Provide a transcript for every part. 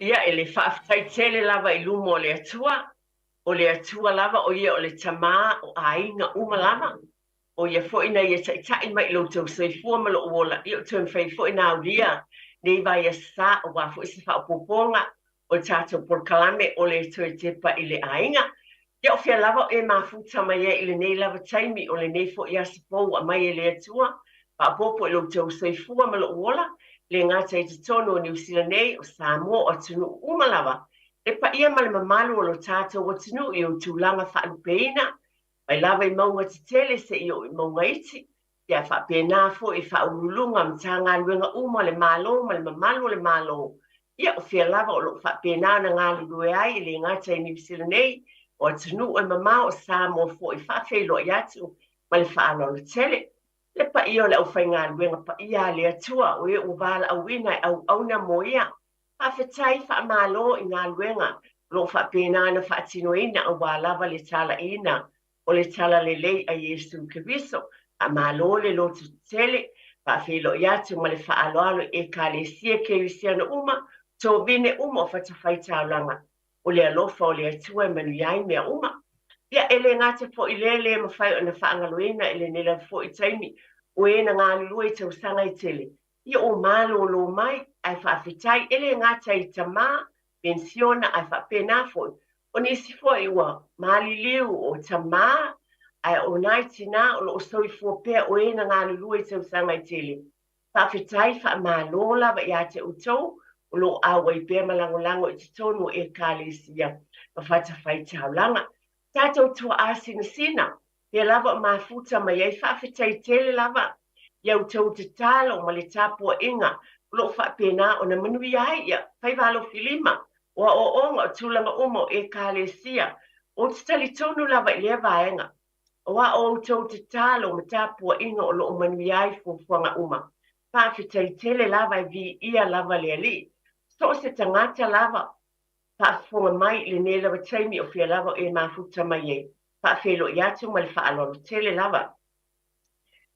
Ia, e le faafetai tele lava i luma o le Atua, o le Atua lava o ia o le Tama o aiga uma lava, o ia foi na ia taitai mai i lo outou soifua ma lou ola, ia ua toe mafai foi ona aulia nei vaiaso sa aua foi se faaopoopoga o le tatou polokalame o le Toe Tepa i le Aiga. Ia o fea lava o e mafuta mai ai i lenei lava taimi o lenei foi aso fou ua aumai e le Atua, faaopoopo i lo outou soifua ma lou ola, e le gata i totonu o Niu Sila nei, o Samoa, o atunuu uma lava, le paia ma le mamalu o lo tatou atunuu i ou tulaga faalupeina, mai lava i mauga tetele seia oo i mauga iti, ia faapena foi i Faauluuluga o Matagaluega uma a le Malo ma le mamalu o le Malo, ia o fea lava o lo o faapena ona galulue ai, e le gata i Niu Sila nei, o atunuu e mamao, o Samoa foi, faafeiloai atu ma le faaaloalo tele. Le paia o le aufaigaluega paia a le Atua, o e ua valaauina e auauna mo ia. Faafetai, faamalo i galuega o lo o faapena ona faatinoina aua lava le talaiina o le Talalelei a Iesu Keriso. Faamalo le lototetele, faafeiloai atu ma le faaaloalo i Ekalesia Kerisiano uma, tovine uma o fatafaitaulaga, o le alofa o le Atua e manuia ai mea uma. Ia, e le gata foi i lea, le mafai ona faagaloina i lenei lava foi taimi o e na galulue i tausaga e tele, ia ua malolo mai, ae faafetai, e le gata i tama, penisiona, ae faapena foi, o nisi foi ua maliliu o tama, ae o nai tinā o lo o soifua pea o e na galulue i tausaga e tele. Faafetai, faamalo lava ia te outou o lo o auai pea ma lagolago i totonu o Ekalesia ma fatafaitaulaga. Tatou tuaa sinasina, pea lava o mafuta mai ai, faafetai tele lava ia outou tatalo ma le tapuaiga o lo o faapena ona manuia ai ia faiva alofilima o aoaoga o tulaga uma o Ekalesia. Ou te talitonu lava i lea vaega, o a outou tatalo ma tapuaiga o lo o manuia ai fuafuaga uma. Faafetai tele lava, e viia lava le Alii. So o se tagata lava faafofoga mai i lenei lava taimi o fea lava o e mafuta mai ai, faafeiloai atu ma le faaaloalo tele lava.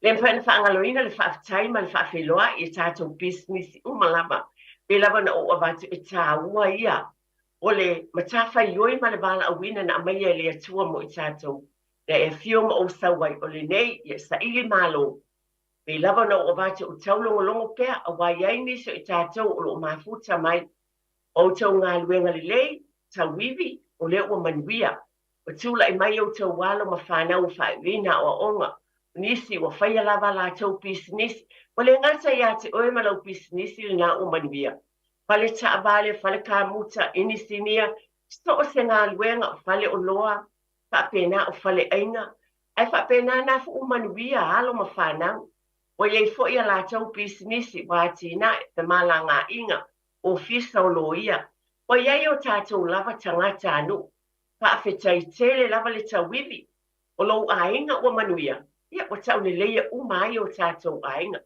Le mafai ona faagaloina le faafetai ma le faafeiloai i tatou pisinisi uma lava. Pei lava na ou avatu e tāua ia o le matafaioi ma le valaauina na aumaia e le Atua mo i tatou. Na e afio ma ou sau ai o lenei ia saili malo. Pei lava na ou avatu ou taulogologo pea aua e i ai nisi o i tatou o lo o mafuta mai. O outou galuega lelei, tauivi, o lea ua manuia. Ua tulai mai outou alo ma fanau ua faaiuina aoaoga. O nisi ua faia lava a latou pisinisi. Ua le gata ia te oe ma lau pisinisi lena ua manuia. Fale taavale, fale kamuta, inisinia, so o se galuega, o fale oloa, faapena o fale aiga, ae faapena na foi ua manuia alo ma fanau. Ua i ai foi a latou pisinisi, ua atinae, femalagaaiga, ofisa o loia. Ua i ai o tatou lava tagatanuu. Faafetai tele lava le tauivi. O lou aiga ua manuia, ia ua tauleleia uma ai o tatou aiga.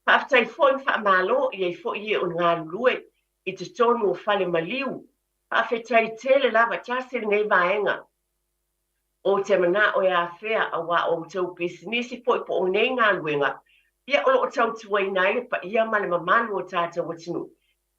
Faafetai foi ma faamalo i ai foi e o galulue i totonu o fale maliu. Faafetai tele lava, tasi lenei vaega ou te manao e afea aua o outou pisinisi foi po o nei galuega, ia o lo o tautuaina ai le paia ma le mamalu o tatou atunuu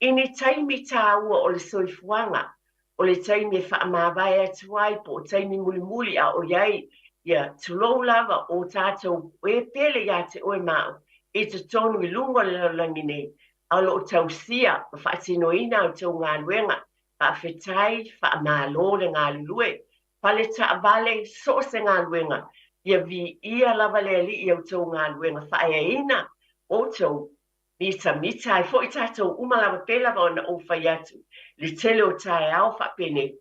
i ni taimi tāua o le soifuaga, o le taimi e faamavae atu ai po o taimi mulimuli a o i ai, ia tulou lava o tatou e pele ia te oe ma au i totonu i luga o le lalolagi nei, a o lo o tausia ma faatinoina a outou galuega. Faafetai, faamalo le galulue. Fale taavale, so o se galuega, ia viia lava le Alii i a outou galuega faaeaina outou mitamita ai foi tatou uma lava, pei lava ona ou fai atu i le tele o taeao faapenei.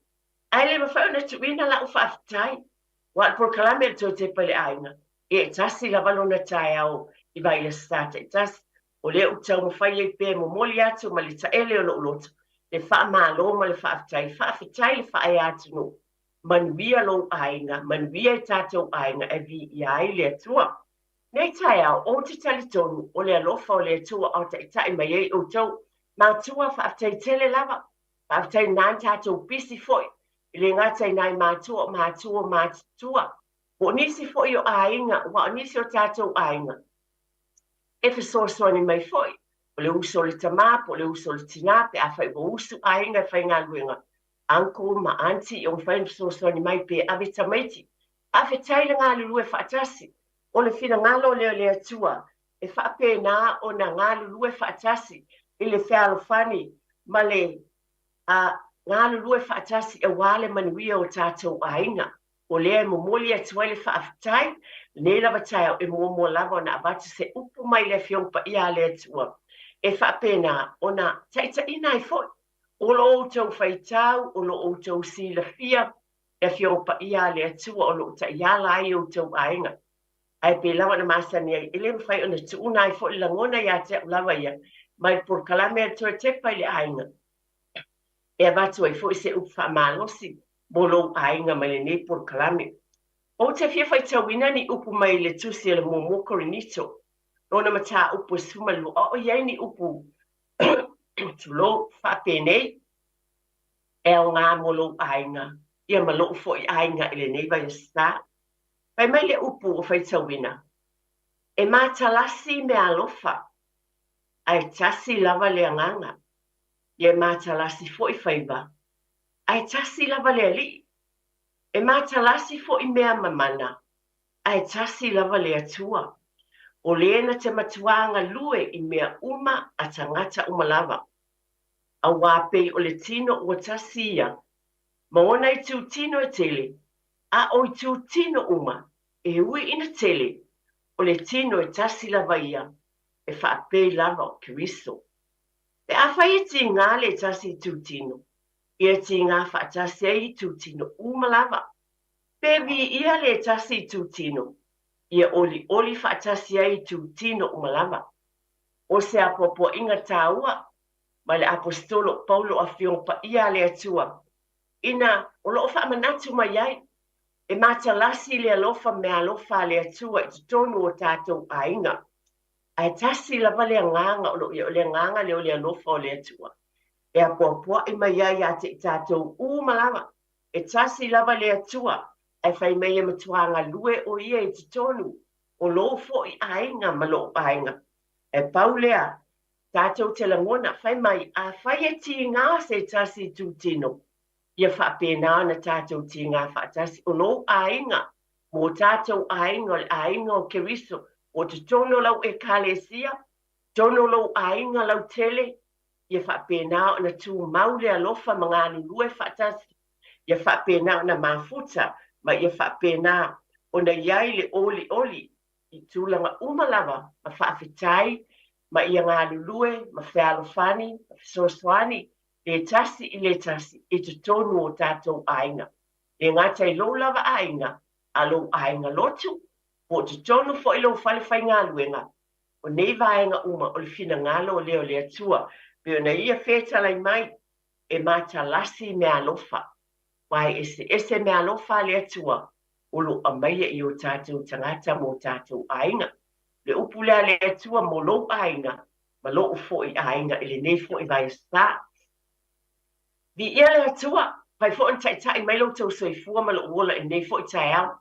Ae le mafai ona tuuina lau faafetai, aua o le polokalame a le Toe Tepa i le Aiga, ia e tasi lava lona taeao i vaiaso sa taitasi. O lea ou te taumafai ai pea e momoli atu ma le taele o lou loto le faamalo ma le faafetai. Faafetai le faaea atunuu. Manuia lou aiga, manuia i tatou aiga e viia ai le Atua. Nei taeao, ou te talitonu o le alofa o le Atua o taitai mai ai outou. Matua, faafetai tele lava. Faafetai na tatou pisi foi. E le gata i nai matua o matua o matutua. Po o nisi foi o aiga, aua o nisi o tatou aiga e fesoasoani mai foi. O le uso o le tamā po o le uso o le tinā pe afai ua usu aiga e faigaluega, uncle ma aunty, ia ua mafai ona fesoasoani mai pe ave tamaiti. Faafetai le galulue faatasi. O le finagalo lea o le Atua e faapena ona galulue faatasi i le fealofani ma le galulue faatasi aua le manuia o tatou aiga. O lea e momoli atu ai le faafetai lenei lava taeao e muamua lava ona avatu se upu mai le Afioga Paia a le Atua e faapena ona taitaiina ai foi o lo outou faitau, o lo outou silafia le Afioga Paia a le Atua o lo o taiala ai outou aiga. Ae pei lava ona masani ai, e le mafai ona tuuna ai foi le lagona ia te au lava ia mai le polokalame a le Toe Tepa i le Aiga e avatu ai foi se upu faamalosi mo lou aiga mai lenei polokalame. Ou te fia faitauina ni upu mai le tusi a le Muamua Korinito, lona mataupu e 12, a o i ai ni upu tulou faapenei, e aoga mo lou aiga, ia ma lou foi aiga i lenei vaiaso. Fai mai le upu ua faitauina, e matalasi meaalofa, ae tasi lava le agaga. Ia e matalasi foi faiva, ae tasi lava le Alii. E matalasi foi mea mamana, ae tasi lava le Atua. O le na te matuā galue i mea uma a tagata uma lava. Auā pei o le tino ua tasi ia, ma ona itu tino e tele, a o itu tino uma e ui ina tele, o le tino e tasi lava ia, e faapei lava o Keriso. Pe afai e tigā le tasi itu tino, ia tigā faatasi ai itu tino uma lava. Pe viia le tasi itu tino, ia olioli faatasi ai itu tino uma lava. O se apoapoaiga tāua mai le Aposetolo Paulo Afioga Paia a le Atua, ina o lo o faamanatu mai ai, e matalasi le alofa meaalofa a le Atua i totonu o tatou aiga. Ae tasi lava le agaga o lo o i ai, o le agaga lea o le alofa o le Atua e apoapoai mai ai ia te i tatou uma lava. E tasi lava le Atua, ae fai mai e matua galue o ia i totonu o lou foi aiga ma lou aiga. Ae pau lea, tatou te lagona, fai mai, afai e tigā se tasi itu tino, ia faapena ona tatou tigā faatasi. O lou aiga, mo tatou aiga, o le aiga o Keriso, o totonu o lau Ekalesia, totonu o lou aiga lautele, ia faapena ona tumau le alofa ma galulue faatasi, ia faapena ona mafuta, ma ia faapena ona i ai le olioli i tulaga uma lava ma faafetai ma ia galulue ma fealofani ma fesoasoani le tasi i le tasi i totonu o tatou aiga. Le gata i lou lava aiga, a lou aiga lotu, po o totonu foi lou fale faigaluega, o nei vaega uma o le finagalo lea o le Atua, pei ona ia fetalai mai, e matalasi meaalofa, aua e eseese meaalofa a le Atua o lo o aumaia i o tatou tagata ma o tatou aiga. Le upu lea a le Atua mo lou aiga ma lou foi aiga i lenei foi vaiaso. Viia le Atua, fai foi ona taitai mai lo outou soifua ma lou ola i lenei foi taeao.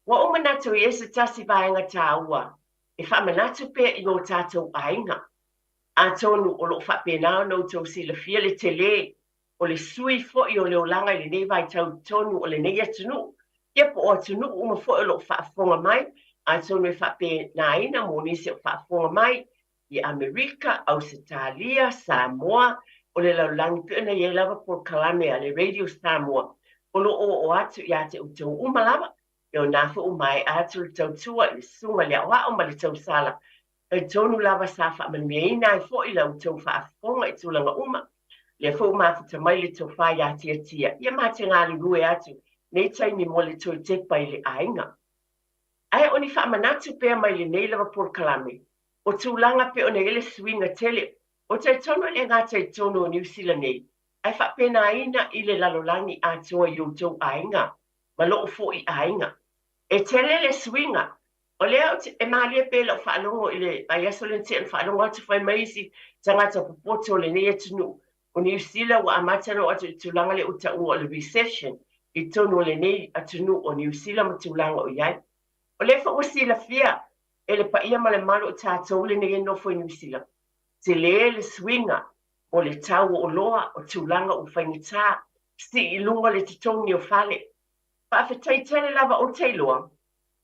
Ua ou manatu i ai se tasi vaega tāua e faamanatu pea i o tatou aiga. Atonu o lo o faapena ona outou silafia le telē o le sui foi o le olaga i lenei vaitau tonu o lenei atunuu, ia po o atunuu uma foi o lo o faafofoga mai, atonu e faapenaina mo nisi o faafofoga mai i Amerika, Ausetalia, Samoa, o le lalolagi pei ona i ai lava polokalame a le Radio Samoa o lo o oo atu ia te outou uma lava. E o nā foi ua maea atu le tautua i le susuga i le aoao ma le tausala, talitonu lava sa faamanuiaina ai foi la outou faafofoga i tulaga uma. Lea foi ua mafuta mai le tofa ia Tiatia, ia ma te galulue atu nei taimi mo le toe tepa i le aiga. Ae o ni faamanatu pea mai lenei lava polokalame, o tulaga pei ona i ai le suiga tele, o talitonu e le gata i totonu o Niu Sila nei, ae faapenaina i le lalolagi atoa i outou aiga ma lou foi aiga. E tele le suiga. O lea ou te, e malie pea i lau faalogo i le vaiaso lea na tea na faalogo atu fai mai isi tagata popoto o lenei atunuu o Niu Sila ua amata ona oo atu i le tulaga lea ua taua o le recession i totonu o lenei atunuu o Niu Sila ma tulaga o i ai. O lea foi ua silafia e le paia ma le mamalu o tatou lenei e nofo i Niu Sila. Tele le suiga o le tau o oloa, o tulaga ua faigata, sii i luga le totogi o fale. Faafetai tele lava ou te iloa,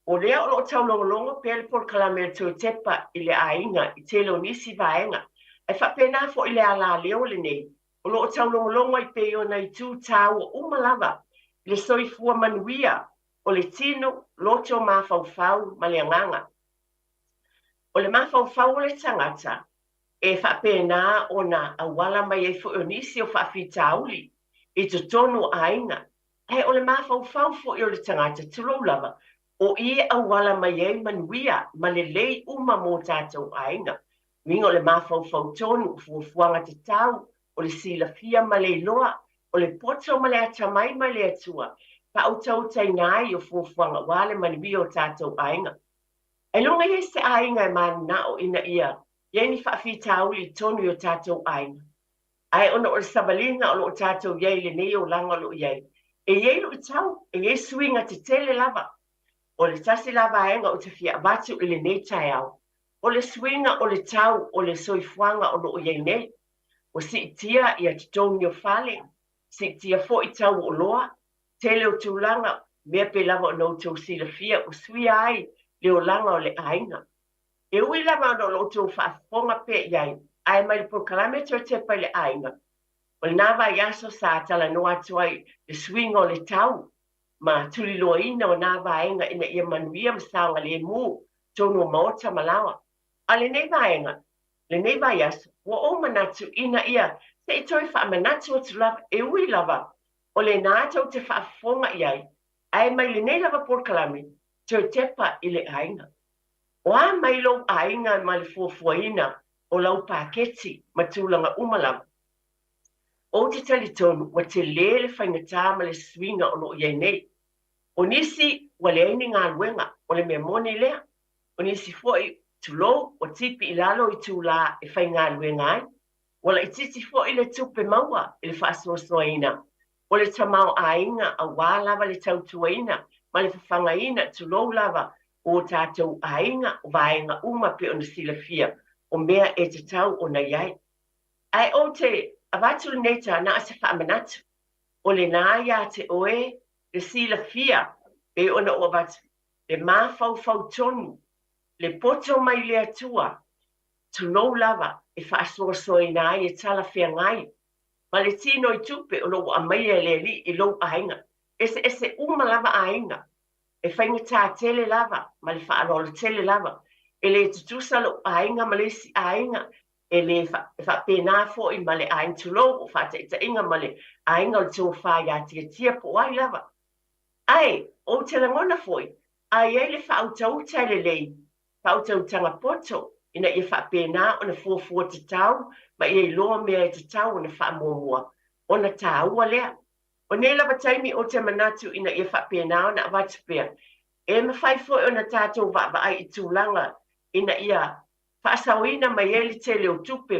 o lea o lo o taulogologo pea le polokalame a le Toetepa i le aiga i tele o nisi vaega. Ae faapena foi le alaleo lenei, o lo o taulogologo ai pei ona itu tāua uma lava i le soifua manuia o le tino, loto, mafaufau ma le agaga. O le mafaufau o le tagata e faapena ona auala mai ai foi o nisi o faafitauli i totonu o aiga. Ae o le mafaufau foi o le tagata, tulou lava, o i e auala mai ai manuia ma lelei uma mo tatou aiga. Uiga o le mafaufau tonu, o fuafuaga tatau, o le silafia ma le iloa, o le poto ma le atamai mai le Atua, faautautaina ai o fuafuaga aua le manuia o tatou aiga. Ailoga i ai se aiga e mananao ina ia i ai ni faafitauli i totonu i o tatou aiga. Ae ona o le savaliga o lo o tatou i ai i lenei olaga o lo o i ai, e i ai luitau, e i ai suiga tetele lava. O le tasi la vaega ou te fia avatu i lenei taeao, o le suiga o le tau o le soifuaga o lo o i ai nei. Ua siitia ia totogi o fale, siitia foi tau o oloa, tele o tulaga, mea pei lava ona outou silafia ua suia ai le olaga o le aiga. E ui lava ona o lo o outou faafofoga pea i ai, ae mai le polokalame Toetepa i le Aiga, o lena vaiaso sa talanoa atu ai le suiga o le tau ma tuliloaina o nā vaega ina ia manuia ma saogalemu totonu o maota ma laoa. A o lenei vaega, lenei vaiaso, ua ou manatu ina ia se i toe faamanatu atu lava, e ui lava o lena tou te faafofoga i ai, ae mai lenei lava polokalame, Toetepa i le Aiga. O a mai lou aiga ma le fuafuaina o lau paketi ma tulaga uma lava? Ou te talitonu ua tele le faigata ma le suiga o lo o i ai nei. O nisi ua leai ni galuega, o le mea moni lea. O nisi foi, tulou, ua tipi i lalo itulā e faigaluega ai. Ua laitiiti foi le tupe maua i le faasoasoaina o le tamaoaiga aua lava le tautuaina ma le fafagaina, tulou lava, o tatou aiga, o vaega uma pei ona silafia o mea e tatau ona i ai. Ae ou te avatu lenei ta na o se faamanatu, o lena ia te oe le silafia pei ona ou avatu, le mafaufau tonu, le poto mai le Atua, tulou lava, e faasoasoaina ai e talafeagai ma le tino i tupe o lo o ua aumaia e le Alii i lou aiga. Eseese uma lava aiga, e faigata tele lava ma le faaaloalo tele lava. E le tutusa lou aiga ma le isi aiga, e le e faapena foi ma le aiga, tulou, o faataitaiga ma le aiga o le tofa ia Tiatia po o ai lava. Ae ou te lagona foi, a i ai le faautauta e lelei, faautautaga poto, ina ia faapena ona fuafua tatau ma ia iloa mea e tatau ona faamuamua, ona tāua lea. O nei lava taimi ou te manatu ina ia faapena ona avatu pea, e mafai foi ona tatou vaavaai i tulaga ina ia faasaoina mai ai le tele o tupe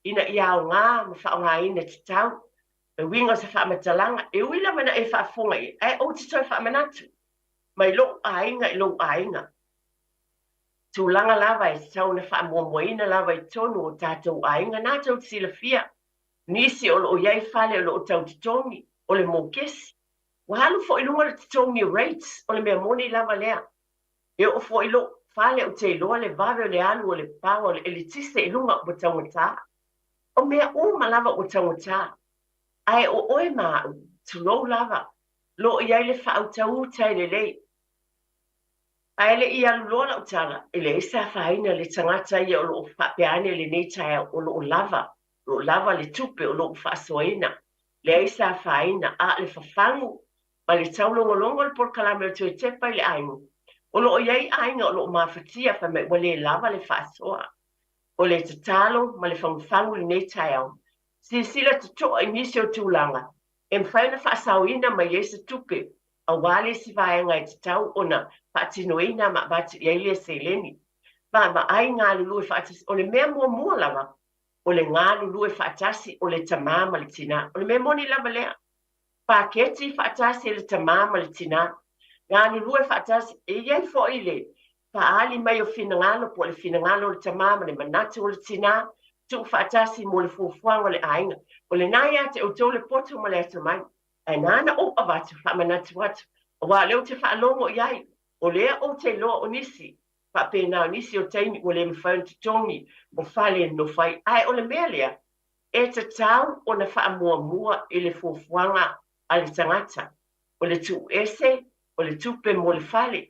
ina ia aoga ma faaaogaina tatau. Le uiga o se faamatalaga, e ui lava ina e faafofoga i ai, ae ou te toe faamanatu mai lou aiga i lou aiga. Tulaga lava e tatau ona faamuamuaina lava i totonu o tatou aiga na tou te silafia nisi o lo o i ai fale o lo o tau totogi o le mokesi. Ua alu foi i luga le totogi o rates, o le mea moni lava lea. E oo foi i lou fale ou te iloa le vave o le alu o le power o le eletise i luga ua taugata. O mea uma lava ua taugata. Ae o oe ma au, tulou lava, lo o i ai le faautauta e lelei. Ae le i alu loa lau tala, e leai se afaina le tagata ia o lo o faapea ane i lenei taeao o lo o lava, o lo o lava le tupe o lo o faasoaina. Leai se afaina, a o le fafagu ma le taulogologo o le polokalame o le Toetepa i le aiga, o lo o i ai aiga o lo o mafatia fai mai ua le lava le faasoa. O le tatalo ma le fagufagu i lenei taeao, silasila totoa i nisi o tulaga e mafai ona faasaoina mai ai se tupe aua le isi vaega e tatau ona faatinoina ma avatu i ai lea seleni. Vaavaai galulue faatasi. O le mea muamua lava, o le galulue faatasi o le tamā ma le tinā. O le mea moni lava lea. Paketi faatasi e le tamā ma le tinā. Galulue faatasi. E i ai foi le faaali mai o finagalo po o le finagalo o le tamā ma le manatu o le tinā. Tuufaatasi mo le fuafuaga o le aiga. O lena ia te outou le poto ma le atamai. Ae na ona ou avatu faamanatu atu, aua o lea ou te faalogo i ai, o lea ou te iloa o nisi faapena, o nisi o taimi ua le mafai ona totogi o fale e nonofo ai. Ae o le mea lea, e tatau ona faamuamua i le fuafuaga a le tagata, o le tuuese o le tupe mo le fale.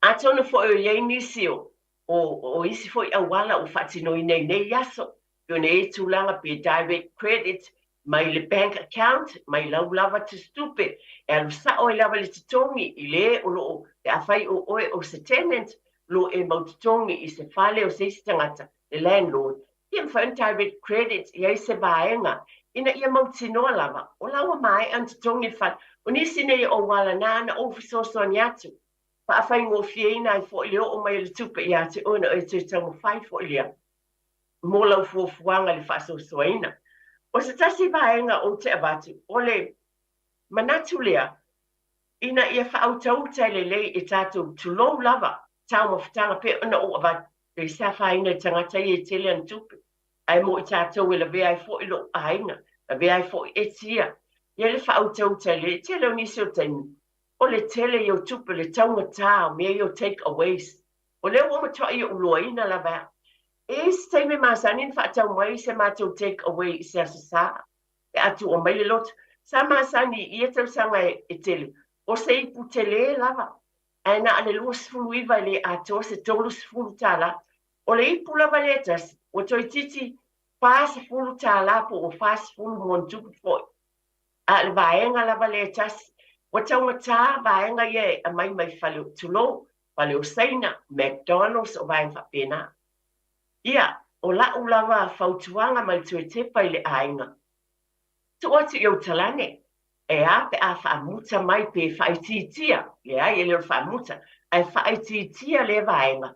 Atonu foi o i ai nisi o isi foi auala ua faatinoina i nei aso, pei ona i ai tulaga pe direct credit mai le bank account, mai lau lava tusitupe, e alu sao ai lava le totogi i le o lo o, pe afai o oe o se tenant, o lo o e mau totogi i se fale o se isi tagata, le landlord, ia mafai ona direct credit i ai se vaega ina ia mautinoa lava o la ua maea ona totogi le fale. O nisi nei o auala na ona ou fesoasoani atu, faafaigofieina ai foi le oo mai o le tupe ia te oe ona e toe taumafai foi lea mo lau fuafuaga i le faasoasoaina. O se tasi vaega ou te avatu, o le manatu lea ina ia faautauta lelei e tatou, tulou lava, taumafataga pei ona ou avatu, e se afaina i tagata ia e tele ana tupe, ae mo i tatou e lavea ai foi lou aiga, lavea ai foi eti ia. Ia le faautauta lelei, tele o nisi o taimi, o le tele ia o tupe, le taugata o mea ia o take aways. O lea ua matuai ou iloaina lava. E i ai se taimi masani ona faatau mai se matou take away i se Aso Sa, pe a tuua mai le lotu. Sa masani i ia tausaga e tele, o se ipu tele lava, ae na o le 29 e le atoa se $30. O le ipu lava lea e tasi, ua toeitiiti $40 po ua 40 ma ona tupu foi. A o le vaega lava lea e tasi, ua taugata vaega ia e aumai mai fale, tulou, fale o Saina, McDonald's, o vaega faapena. Ia, o lau lava fautuaga ma le toe tepa i le aiga, tuu atu i ou talane, e a pe a faamuta mai pe faaitiitia, leai e le o le faamuta, ae faaitiitia lea vaega,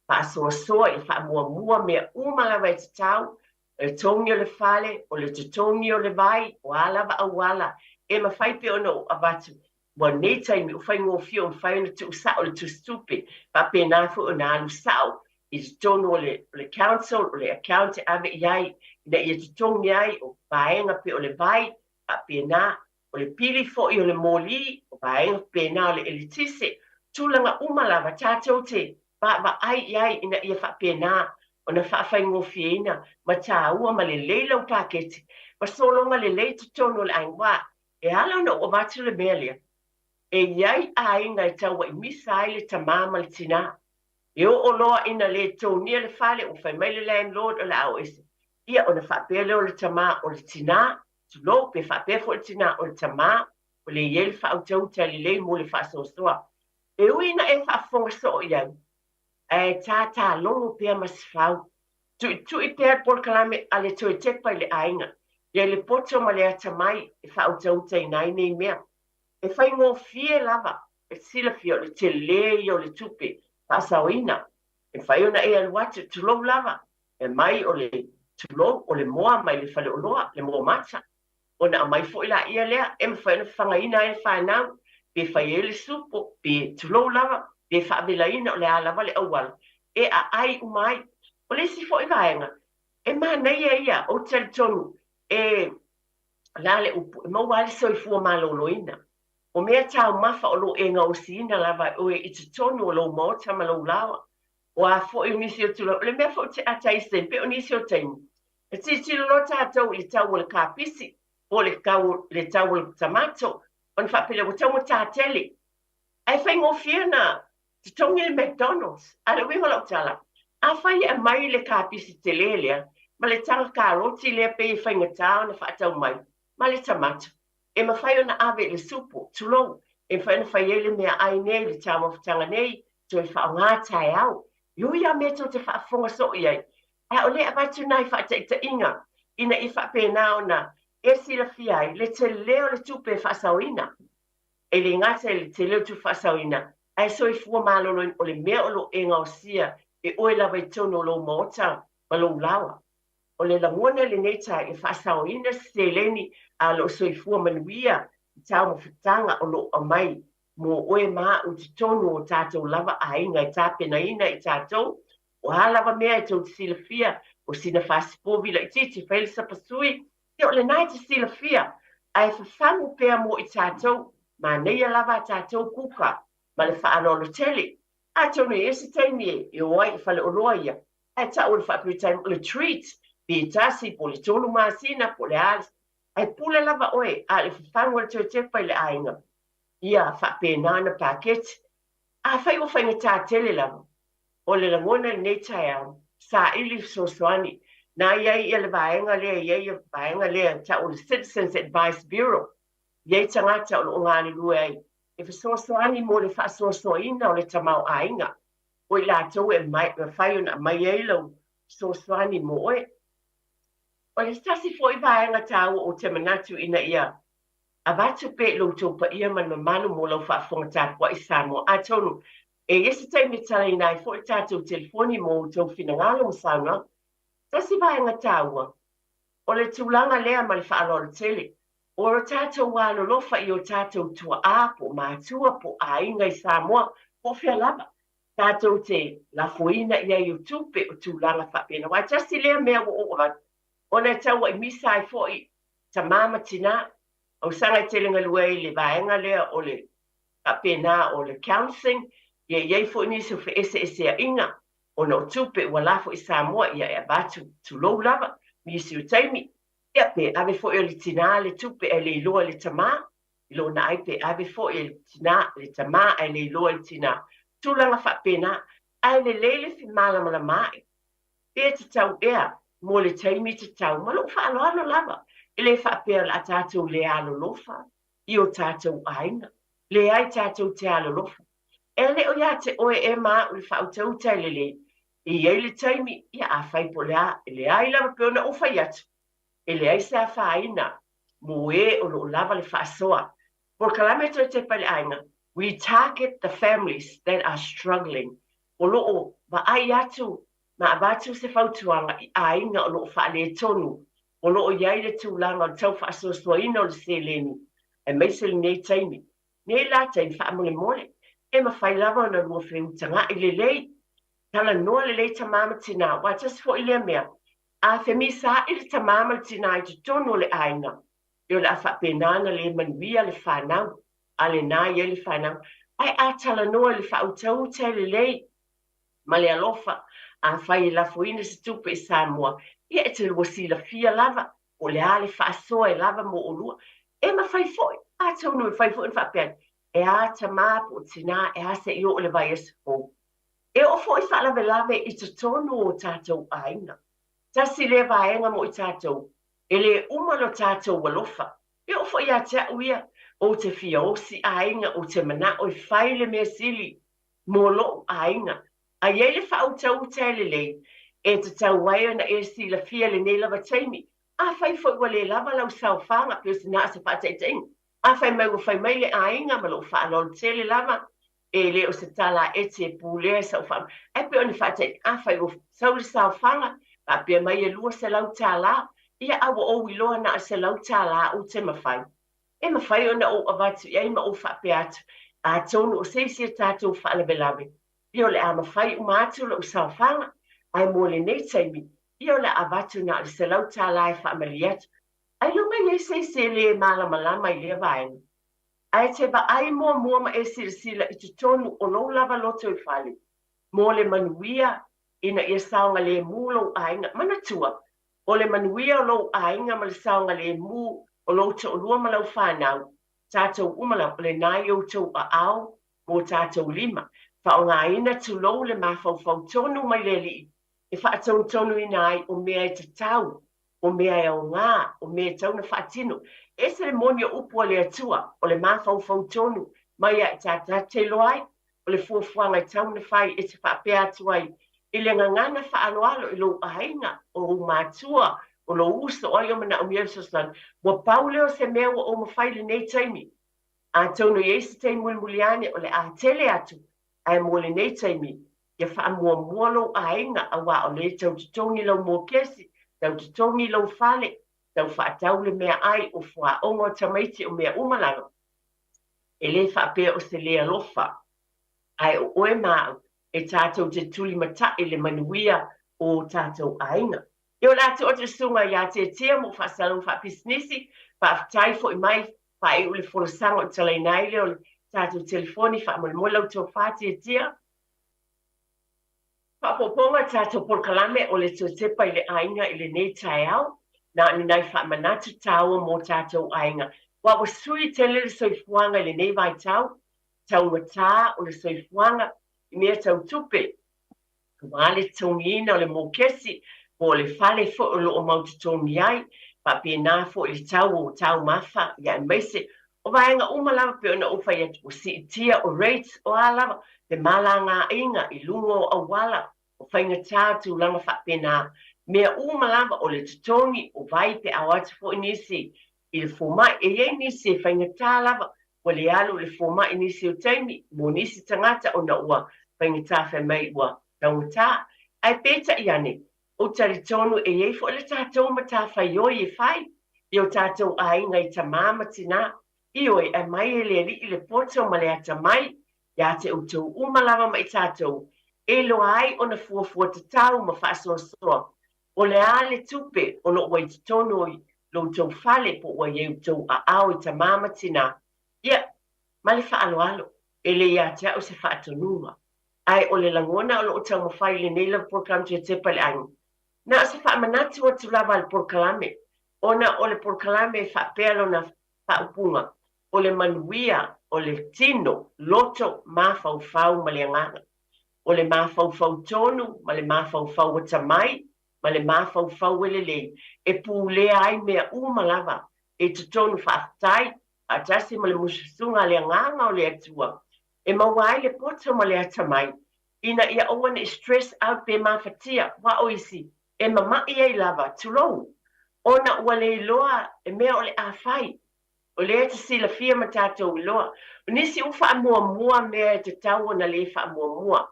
faasoasoa i le faamuamua mea uma lava e tatau, o le togi o le fale, o le totogi o le vai, o a lava auala e mafai pea ona ou avatu. Ua nei taimi ua faigofie ua mafai ona tuusao le tusitupe, faapena foi ona alu sao i totonu o le council, o le account e ave i ai ina ia totogi ai o vaega pei o le vai, faapena, o le pili foi o le moli, o vaega faapena o le eletise, tulaga uma lava tatou te vaavaai i ai ina ia faapena ona faafaigofieina ma taua ma lelei lau paketi ma sologa lelei totonu o le aiga. Aua e ala ona ou avatu le mea lea, e i ai aiga e tauaimisa ai le tamā ma le tinā. E oo loa ina le togia le fale, ua fai mai le landlord o le a o ese. Ia ona faapea lea o le tamā o le tinā, tulou, pe faapea foi le tinā o le tamā, ua le i ai le faautauta lelei mo le faasoasoa. E ui ina e faafofoga soo i ai, ae tātālogo pea ma se fau. Tuitui pea le polokalame a le toe tepa i le aiga, ia le poto ma le atamai e faautautaina ai nei mea. E faigofie lava e silafia o le telē ia o le tupe faasaoina. E mafai ona e alu atu, tulou lava, e aumai o le, tulou, o le moa mai le faleoloa, le moa mata, ona aumai foi laia lea e mafai ona fafagaina ai le fanau, pe fai ai le supo, pe tulou lava, pe faavelaina, o le a lava le auala e aai uma ai. O le isi foi vaega, e manaia ia, ou te talitonu, e la le upu, e maua ai le soifua maloloina. O mea taumafa o lo o e gaosiina lava e oe i totonu o lou maota ma lou laoa. O a foi o nisi o tulaga, o le mea foi ou te ata ai i se taimi, pei o nisi o taimi, e tilotilo loa tatou i le tau o le kapisi, po o le tau, le tau o le tamato, ona faapea lea ua taugata tele. Ae faigofie ona totogi le McDonald's. A o le uiga o lau tala, afai e aumai le kapisi tele lea ma le taga karoti lea pei e faigata ona faatau mai ma le tamato, e mafai ona ave i le supo, tulou, e mafai ona fai ai le meaai nei, le taumafataga nei, toe faaaoga taeao. E ui lava mea tou te faafofoga soo i ai, ae o lea e avatu nai faataitaiga ina ia faapena ona e silafia ai le tele o le tupe e faasaoina. E le gata i le tele o le tupe faasaoina, ae soifua maloloina, o le mea o lo o e gaosia e oe lava i totonu o lou maota ma lou laoa. O le lagona i lenei tae e faasaoina se seleni a o lo o soifua manuia i taumafataga o lo o aumai mo oe ma au i totonu o tatou lava aiga e tapenaina i tatou. O a lava mea e tou te silafia O sina fasipovi laitiiti e fai ai le sapasui, ia o lena e te silafia, ae fafagu pea mo i tatou, manaia lava a tatou kuka ma le faaaloalo tele. Atonu e i ai se taimi e o ai i faleoloa ia, ae tau o le faapea o le treat, pe tasi po o le 3 masina po o le a, ae pule lava oe, a o le fafagu o le toe tepa i le aiga, ia faapena ona paketi. Afai ua faigata tele lava, o le lagona i lenei taeao, saili fesoasoani. Na i ai le vaega lea, i ai vaega lea tau o le Citizens Advice Bureau, i ai tagata o lo o galulue ai e fesoasoani mo le faasoasoaina o le tamaoaiga, o i latou e mafai ona aumai ai lau fesoasoani mo oe. O le tasi foi vaega taua ou te manatu ina ia avatu pea i lo outou paia ma le mamalu mo lau faafofoga tapuai Samoa. Atonu e i ai se taimi e talaina ai foi le tatou telefoni mo outou finagalo ma saunoaga. Tasi vaega taua, o le tulaga lea ma le faaaloalo tele, o lo tatou alolofa i o tatou tuaa po o matua po o aiga i Samoa, po o fea lava, tatou te lafoina i ai o tupe o tulaga faapena. Aua e tasi lea mea ua ou avatu, ona e tauai misa ai foi tamā ma tinā, ausaga e tele galue ai i le vaega lea o le faapena o le counselling, ia i ai foi nisi o feeseeseaiga ona o tupe ua lafo i Samoa, ia e avatu tulou lava nisi o taimi, ia pe ave foi e le tinā le tupe ae le iloa e le tamā, i lona ai pe ave foi e le tinā le tamā ae le iloa e le tinā. Tulaga faapena, ae lelei le femalamalamaai, pe tatau ea mo le taimi tatau, ma lou faaaloalo lava, e le faapea o le a tatou le alolofa i o tatou aiga, leai tatou te alolofa. E le o ia te oe e ma au le faautauta e lelei, e i ai le taimi, ia afai po o le a, e leai lava pei ona ou fai atu, e leai se afaina mo e o lo o lava le faasoa. Polokalame toe tepa i le aiga, we target the families that are struggling. O lo o vaai atu ma avatu se fautuaga i aiga o lo o faaletonu, o lo o i ai le tulaga o le tau faasoasoaina o le seleni, aemaise lenei taimi. Nei la taimi faamolemole, e mafai lava ona lua feutaga'i lelei, talanoa lelei tamā ma tinā, aua tasi foi lea mea, a femisaai le tamā ma le tinā i totonu o le aiga, e o le a faapena ona le manuia le fanau, a lena i ai le fanau. Ae a talanoa i le faautauta e lelei ma le alofa, afai e lafoina se tupe i Samoa, ia e te lua silafia lava po o le a le faasoa e lava mo olua. E mafai foi, atonu e mafai foi ona faapea atu, e a tamā po o tinā, e a se i oo i le vaiaso fou. E oo foi faalavelave i totonu o tatou aiga. Tasi lea vaega mo i tatou, e le uma lo tatou alofa. E oo foi ia te au ia, ou te fia osi aiga, ou te manao e fai le mea sili mo lou aiga. A i ai le faautauta e lelei, e tatau ai ona e silafia lenei lava taimi. Afai foi ua le lava lau saofaga, pei o se na o se faataitaiga. Afai mai ua fai mai le aiga ma lou faaaloalo tele lava, e le o se tala ete e pulea i sau faa... Ae pei o ni faataitaiga, afai ua sau le saofaga, faapea mai e $200, ia a ua ou iloa na o le $100 ou te mafai. E mafai ona ou avatu i ai ma ou faapea atu, atonu o se isi a tatou faalavelave, ia o le a mafai uma atu lou saofaga, ae mo lenei taimi, ia o le a avatu na o le $100 e faamalie atu. Ailoga i ai se isi e le malamalama i lea vaega. Ae te vaai muamua ma e silasila i totonu o lou lava loto i fale, mo le manuia ina ia saogalemu lou aiga. Manatua, o le manuia o lou aiga ma le saogalemu o lou toalua ma lau fanau, tatou uma lava, o lena i outou aao ma o tatou lima. Faaaogaina tulou le mafaufau tonu mai le Alii e faatonutonuina ai o mea e tatau, o mea e aoga, o mea e tatau ona faatino. E ese le moni o upu a le Atua, o le mafaufau tonu mai ia i tatou te iloa ai, o le fuafuaga e tatau ona fai e te faapea atu ai i le gagana faaaloalo i lou aiga, o ou matua, o lou uso, o ai o manaomia le fesoasoani. Ua pau lea o se mea ua ou mafai i lenei taimi. Atonu e i ai se taimi mulimuli ane o le a tele atu, ae mo lenei taimi, ia faamuamua lou aiga, aua o lea e tau totogi lau mokesi, tau totogi lou fale, tau faatau le meaai, o fuaoga o tamaiti, o mea uma lava. E le faapea o se le alofa, ae o oe ma au e tatou te tulimatai le manuia o o tatou aiga. Ia o le a tuu atu i le susuga ia Tietia mo faasalalauga faapisinisi, faafetai foi mai faaiu le folasaga o talaina ai lea o le tatou telefoni faamolemole lau tofa Tietia. Faaopoopoga o le tatou polokalame o le toe tepa i le aiga i lenei taeao, na o ni nai faamanatu taua mo tatou aiga. Aua ua sui tele le soifuaga i lenei vaitau, taugata o le soifuaga i mea tau tupe, aua le totogiina o le mokesi po o le fale foi o lo o mau totogi ai, faapena foi i le tau o taumafa, ia aemaise o vaega uma lava pei ona ou fai atu, ua siitia o rates, o a lava, femalagaaiga i luga o auala, o faigata tulaga faapena. Mea uma lava o le totogi, o vai pe a o atu foi nisi i le fomai. E i ai nisi e faigata lava, ua le alu i le fomai i nisi o taimi, mo nisi tagata ona ua faigata fai mai ua taugata. Ae peitai ane, ou te talitonu e i ai foi le tatou matafaioi e fai i o tatou aiga i tamā ma tinā. Ioe, aumai e le Alii le poto ma le atamai ia te outou uma lava ma i tatou, e iloa ai ona fuafua tatau ma faasoasoa o le a le tupe o lo o ua i totonu o lo outou fale po o ua i ai outou aao i tamā ma tinā. Ia, ma le faaaloalo, e le ia te au se faatonuga, ae o le lagona o lo o taumafai i lenei lava polokalame toe tepa i le aiga, na o se faamanatu atu lava a le polokalame, ona o le polokalame e faapea lona faaupuga, o le manuia o le tino, loto, mafaufau ma le agaga. O le mafaufau tonu ma le mafaufau atamai ma le mafaufau e lelei e pulea ai mea uma lava i totonu faafetai faatasi ma le musasuga a le agaga o le Atua e maua ai le poto ma le atamai ina ia aua ne i stress out pe mafatia aua o isi e mama'i ai lava, tulou, ona ua le iloa e mea o le a fai. O lea e te silafia ma tatou iloa, o nisi ua faamuamua mea e tatau ona le faamuamua,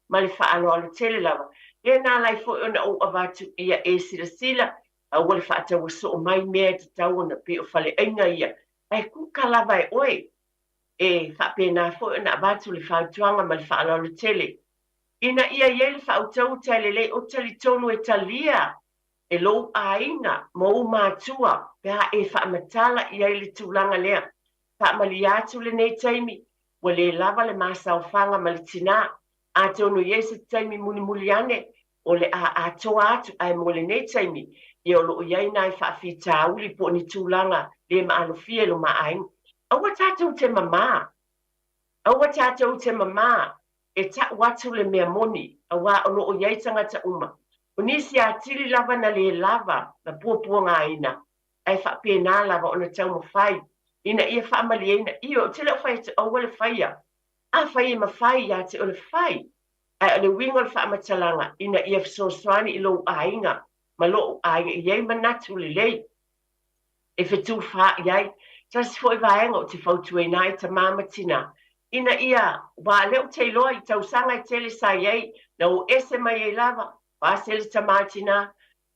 ma le faaaloalo tele lava. Lea na ala ai foi ona ou avatu ia e silasila, aua le faataua soo mai mea e tatau ona pei o faleaiga ia, ae kuka lava e oe. E faapena foi ona avatu le fautuaga ma le faaaloalo tele ina ia i ai le faautauta e lelei, ou te talitonu e talia e lou aiga ma ou matua pe a e faamatala i ai le tulaga lea. Faamalie atu lenei taimi, ua le lava le masaofaga ma le tinā. Atonu e i ai se taimi mulimuli ane o le a atoa atu, ae mo lenei taimi, ia o lo o i ai nai faafitauli po o ni tulaga le maalofia i lo ma aiga. Aua tatou te mamā. Aua tatou te mamā e ta'u atu le mea moni, auā o lo o i ai tagata uma. O nisi atili lava na le lava na puapuagaina, ae faapena lava ona taumafai ina ia faamalieina. Ioe, ou te le o fai atu aua le faia. Afai e mafai ia te oe le fai, ae o le uiga o le faamatalaga ina ia fesoasoani i lou aiga ma lo'u aiga i ai manatu lelei e fetufaai ai. Tasi foi vaega ou te fautuaina ai tamā ma tinā, ina ia, aua o lea ou te iloa i tausaga e tele sa i ai, na o ese mai ai lava, pase le tamā i tinā,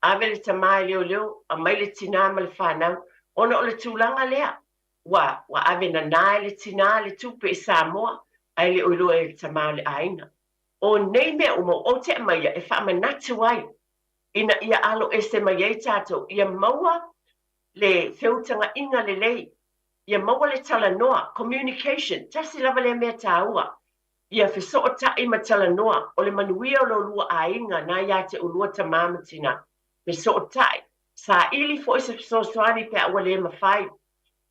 ave le tamā e leoleo, aumai le tinā ma le fanau, ona o le tulaga lea, ua, ua ave nanā e le tinā le tupe i Samoa, ae le o iloa e le tamā o le aiga. O nei mea uma ou te aumaia e faamanatu ai, ina ia alo ese mai ai tatou, ia maua le feutagaiga lelei, ia maua le talanoa, communication, tasi lava lea mea taua, ia fesootai ma talanoa, o le manuia o lo lua aiga na ia te oulua tamā ma tinā. Fesootai, saili foi se fesoasoani pe a ua le mafai,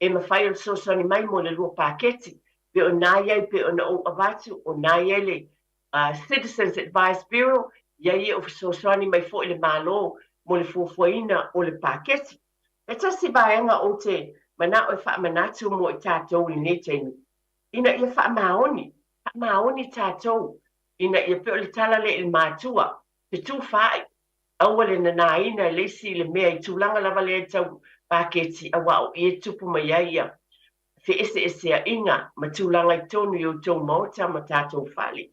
e mafai ona fesoasoani mai mo le lua paketi, pe o na i ai pei ona ou avatu, o na i ai le Citizens Advice Bureau, ia ia o fesoasoani mai foi le Malo mo le fuafuaina o le paketi. E tasi vaega ou te mana'o e faamanatu mo i tatou i lenei taimi, ina ia faamaoni, faamaoni tatou, ina ia pei o le tala lea i le matua, fetufaai, aua le nanāina e le isi i le mea i tulaga lava lea tau paketi, auā o i e tupu mai ai ia feeseeseaiga ma tulaga i totonu i outou maota ma tatou fale.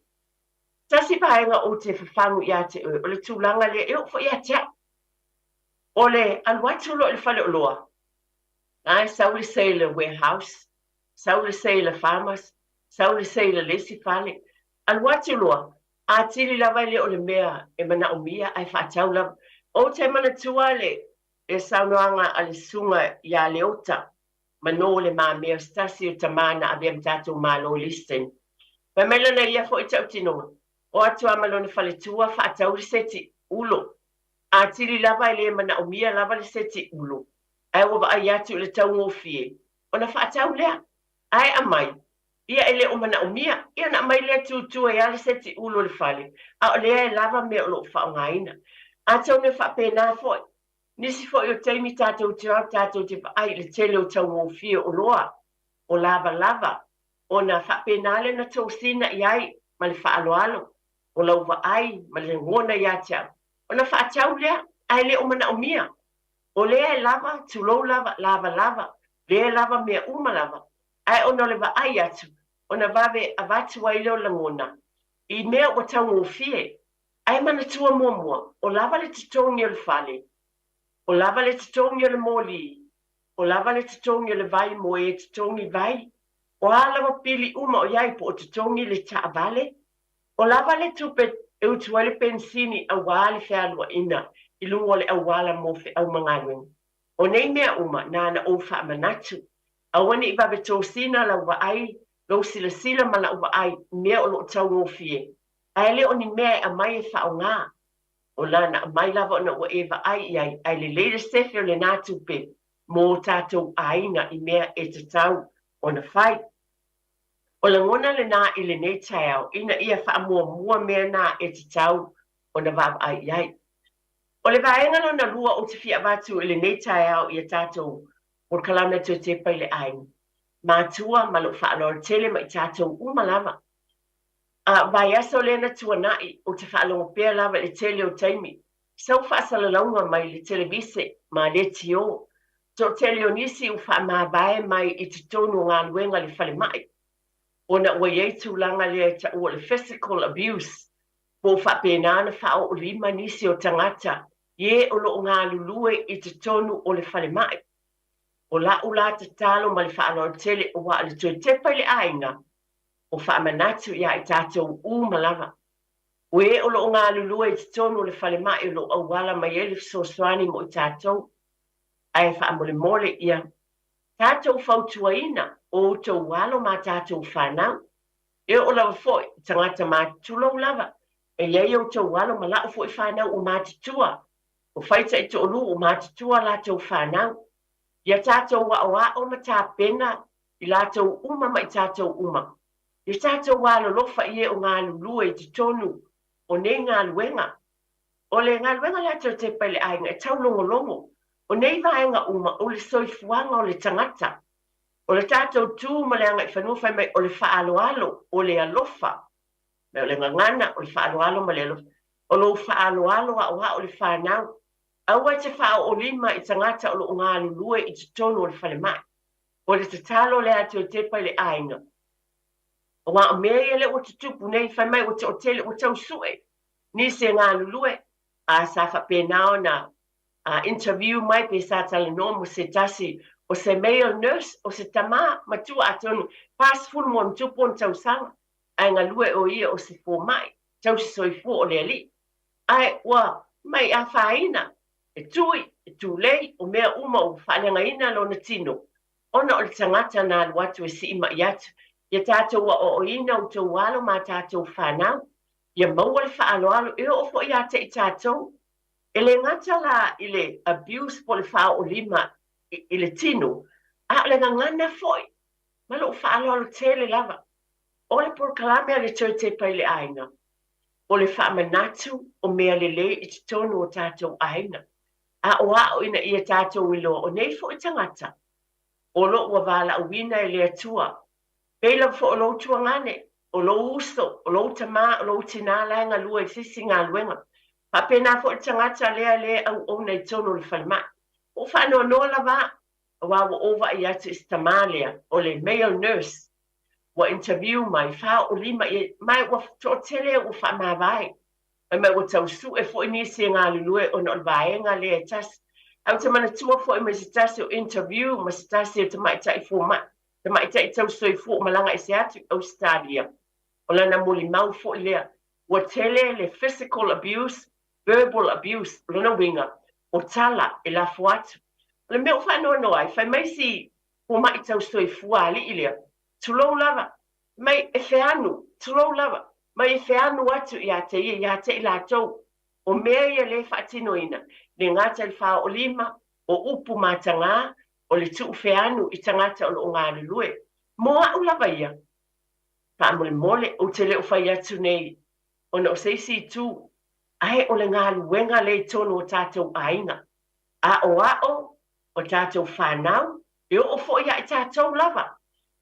Tasi vaega ou te fafagu ia te oe, o le tulaga lea e oo foi ia te au. O le alu atu loa i le faleoloa, la e sau le sale warehouse, sau le sale farmers, sau le sale le isi fale. Alu atu loa, atili lava e le o le mea e manaomia ae faatau lava. Ou te manatua le saunoaga a le Susuga ia Leota Mano Le Mamea, o se tasi o tamā na avea ma tatou Malo i le isi taimi. Fai mai lana ia foi tautinoga, o atu lava ma lona faletua faatau le seti ulo. Atili lava e le manaomia lava le seti ulo, ae ua vaai atu i le taugofie, ona faatau lea. Ae aumai, ia e le o manaomia, ia ona aumai lea tutu ai lava le seti ulo i le fale, a o lea e lava mea o lo o faaaogaina. Atonu e faapena foi, nisi foi o taimi tatou te o atu tatou te vaai i le tele o taugofie o oloa, o lavalava, ona faapena lea ona tosina i ai ma le faaaloalo o lau vaai ma le lagona ia te au, ona faatau lea, ae le o manaomia. O lea e lava, tulou lava, lavalava, lea e lava mea uma lava, ae ona o le vaai atu, ona vave avatu ai lea o lagona i mea ua taugofie. Ae manatua muamua, o lava le totogi o le fale, o lava le totogi o le moli, o lava le totogi o le vai mo e totogi vai, o a lava pili uma o i ai po o totogi le taavale, o lava le tupe e utu ai le penisini aua le fealuaina i luga o le auala mo feau ma galuega. O nei mea uma, na ona ou faamanatu. Aua ne i vave tosina lau vaai, lou silasila ma lau vaai i mea o lo o taugofie, ae le o ni mea e aumai e faaaoga. O lana aumai lava ona ua e vaai i ai, ae lelei le sefe o lena tupe mo tatou aiga i mea e tatau ona fai. O lagona lena i lenei taeao ina ia faamuamua mea na e tatau ona vaavaai i ai. O le vaega lona lua ou te fia avatu i lenei taeao i a tatou polokalame Toe Tepa i le Aiga, matua ma lou faaaloalo tele ma i tatou uma lava. A vaiaso lea na tuanai, ou te faalogo pea lava i le tele o taimi, sau faasalalauga mai le televise ma leitio, toatele o nisi ua faamavae mai i totonu o galuega i le falemai, ona ua i ai tulaga lea e taua o le physical abuse, po o faapena ona faaoolima nisi o tagata i e o lo o galulue i totonu o le falemai. O la'u la tatalo ma le faaaloalo tele, aua o le toe tepa i le aiga, o faamanatu iā i tatou uma lava. O e o lo o galulue i totonu o le falemai o lo o auala mai ai le fesoasoani mo i tatou, ae faamolemole ia tatou fautuaina o outou alo ma tatou fanau. E oo lava foi i tagata matutua lava, e i ai outou alo ma la'u foi fanau ua matutua, o fai taitoalua ua matutua latou fanau. Ia tatou aoao ma tapena i latou uma ma i tatou uma. Ia tatou alolofa i e o galulue i totonu o nei galuega. O le galuega lea Toe Tepa i le Aiga e taulogologo. O nei vaega uma o le soifuaga o le tagata. O le tatou tu ma le agaifanua fai mai o le faaaloalo, o le alofa. Mai o le gagana, o le faaaloalo ma le alofa. O lou faaaloalo aoao i le fanau. Aua e te faaoolima i tagata o lo o galulue i totonu o le falemai. O le tatalo lea a Toe Tepa i le Aiga. Aua o mea ia lea ua tutupu nei, fai mai ua toatele, ua tau sue nisi e galulue, a sa faapena ona interview mai pe sa talanoa mo se tasi o se male nurse, o se tamā matua atonu 40 ma ona tupu ona tausaga, ae galue o ia o se fomai tausi soifua o le alii, ae ua mai afaina e tui, e tulei, o mea uma ua faaleagaina lona tino ona o le tagata na alu atu e siimai atu. Ia tatou aoaoina outou alo ma tatou fanau, ia maua le faaaloalo e oo foi ia te i tatou. E le gata la i le abuse po o le faaoolima i le tino, a o le gagana foi ma lou faaaloalo tele lava. O le polokalame a le Toe Tepa i le Aiga, o le faamanatu o mea lelei i totonu o tatou aiga. Aoao ina ia tatou iloa o nei foi tagata o lo o ua valaauina e le Atua. Pei lava foi o lou tuagane, o lou uso, o lou tamā, o lou tinā la e galue i se isi galuega. Faapena foi le tagata lea lē auauna i totonu o le falemai. Ua ou faanoanoa lava au, aua ua ou vaai atu i se tamā lea, o le male nurse, ua interview mai, faaoolima i ai, ma ua toatele ua faamavae. Fai mai ua tau sue foi nisi e galulue ona o le vaega lea e tasi. Ae ou te manatua foi mai se tasi o interview ma se tasi o tamaitai fomai, tamaitai tausisoifua ua malaga ese atu i Ausetalia. O lana molimau foi lea. Ua tele le physical abuse. Verbal abuse, o lona uiga, o tala e lafo atu. O le mea ua faanoanoa ai, fai mai si fomai tau soifua alii lea, tulou lava, mai e feanu, tulou lava, mai e feanu atu ia te ia, ia te i latou. O mea ia lea e faatinoina, le gata i le faaoolima, o upu matagā, o le tuufeanu i tagata o lo o galulue. Mo au lava ia, faamolemole, ou te le o fai atu nei ona o se isi itu, ae o le galuega lea i totonu o tatou aiga, aoao o tatou fanau, e oo foi ia i tatou lava.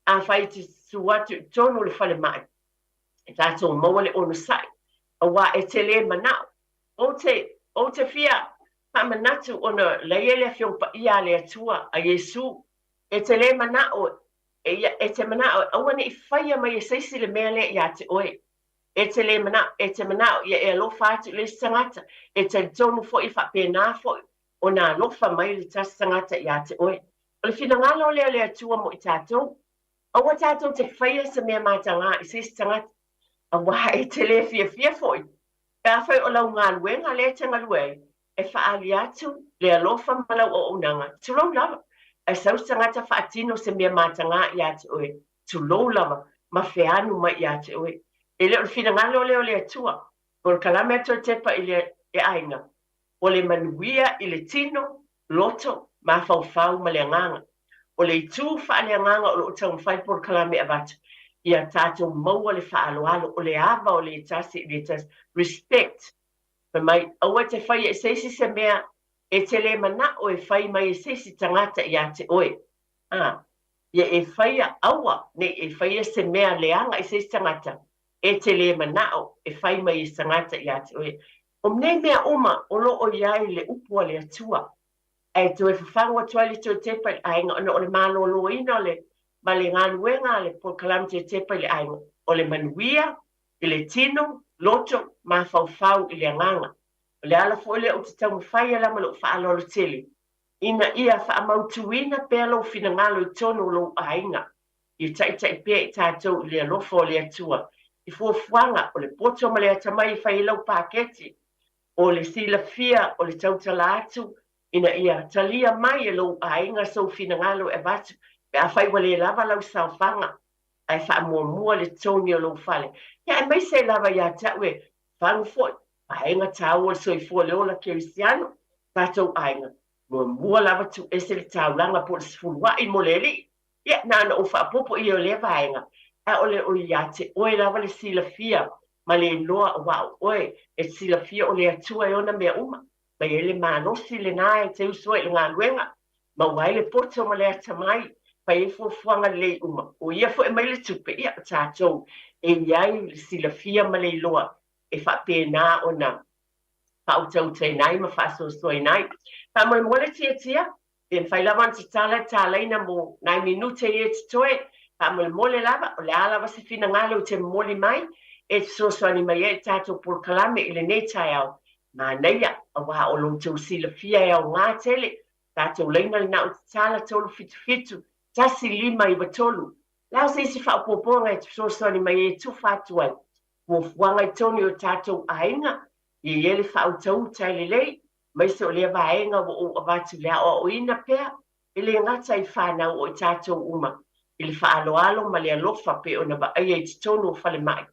Afai e te susu atu i totonu o le falemai, e tatou maua le onosai, aua e te le manao. Ou te, ou te fia faamanatu ona la i ai le Afioga Paia a le Atua, a Iesu, e te le manao, e ia, e te manao e aua ne i faia mai e se isi le mea lea ia te oe. E te le manao, e te manao ia e alofa atu i le isi tagata, e talitonu foi e faapena foi ona alofa mai le tasi tagata ia te oe. O le finagalo lea o le Atua mo i tatou. Aua tatou te faia se mea matagā i se isi tagata, aua e te le fiafia foi pe afai o lau galuega lea e te galue ai, e faaali atu le alofa ma lau auaunaga, tulou lava, ae sau se tagata faatino se mea matagā ia te oe, tulou lava, ma feanu mai ia te oe. E le o le finagalo lea o le Atua. Polokalame a Toetepa i le aiga, o le manuia i le tino, loto, mafaufau ma le agaga. O le itu faaleagaga o lo o taumafai le polokalame e avatu, ia tatou maua le faaaloalo, o le ava o le tasi i le tasi, respect. Fai mai, aua e te faia i se isi se mea e te le manao e fai mai e se isi tagata ia te oe. A, ia e faia, aua ne i e faia se mea leaga i se isi tagata e te le manao e fai mai e se tagata ia te oe. O nei mea uma o lo o i ai le upu a le Atua, ae toe fafagu atu ai le toe tepa i le aiga ona o le maloloina o le ma le galuega a le polokalame toe tepa i le aiga, o le manuia i le tino, loto, mafaufau i le agaga. O le ala foi lea ou te taumafai ai lava ma lou faaaloalo tele, ina ia faamautuina pea lou finagalo i totonu o lou aiga, ia taitai pea i tatou i le alofa o le Atua, i fuafuaga o le poto ma le atamai e fai ai lau paketi, o le silafia o le tautala atu ina ia talia mai e lou aiga sou finagalo e avatu pe afai ua le lava lau saofaga ae faamuamua le totogi o lou fale. Ia aemaise lava ia te au e fagu foi, vaega taua o le soifua le ola kerisiano, tatou aiga, muamua lava tuuese le taulaga po o le sefuluai mo le Alii. Ia, na ona ou faaopoopo i ai o lea vaega, ae o le o ia te oe lava le silafia ma le iloa aua o oe e te silafia o le Atua e ona mea uma, mai ai le malosi lena e te usu ai i le galuega, maua ai le poto ma le atamai, fai ai fuafuaga lelei uma, o ia foi e aumai le tupe, ia, o tatou e i ai le silafia ma le iloa e faapena ona faautautaina ai ma faasoasoaina ai. Faamolemole Tiatia, Pe mafai lava ona tatala le talaina mo nai minute ia e totoe, faamolemole lava, o le a lava se finagalo i te momoli mai e fesoasoani mai ai i le tatou polokalame i lenei taeao. Manaia, aua o lo outou silafia e aoga tele tatou laina lena o tatala 377 1593. O le a se isi faaopoopoga e te fesoasoani mai ai e tufa atu ai fuafuaga i totonu i o tatou aiga, ia i ai le faautauta e lelei, aemaise o lea vaega ua ou avatu i le aoaoina pea, e le gata i fanau o i tatou uma, i le faaaloalo ma le alofa pei ona vaaia i totonu o falemai,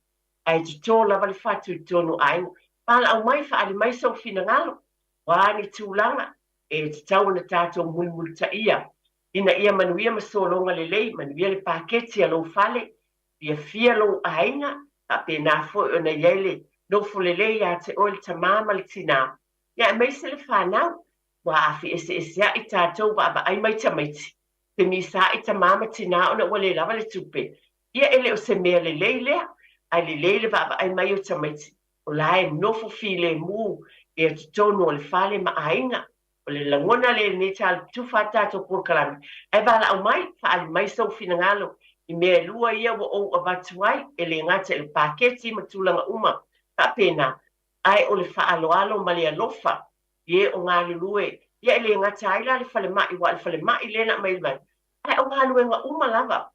ae toto lava le fatu i totonu o aiga. Valaau mai, faaali mai sou finagalo, o a ni tulaga e tatau ona tatou mulimulitaia ina ia manuia ma sologa lelei, manuia le paketi a lou fale, fiafia lou aiga, faapena foi ona i ai le nofo lelei ia te oe le tamā ma le tinā, ia aemaise le fanau, ua afi eseeseaʻi tatou vaavaai mai tamaiti, femisaʻi tamā ma tinā ona ua le lava le tupe, ia e le o se mea lelei lea, ae lelei le vaavaai mai o tamaiti, o la e nofo filemu ia totonu o le fale ma aiga. O le lagona lea i lenei tala tufa a tatou polokalame, ae valaau mai, faaali mai sou finagalo i mea e lua ia ua ou avatu ai, e le gata i le paketi ma tulaga uma faapena, ae o le faaaloalo ma le alofa i e o galulue, ia e le gata ai la le falemai, aua o le falemai lea na aumai mai, ae o galuega uma lava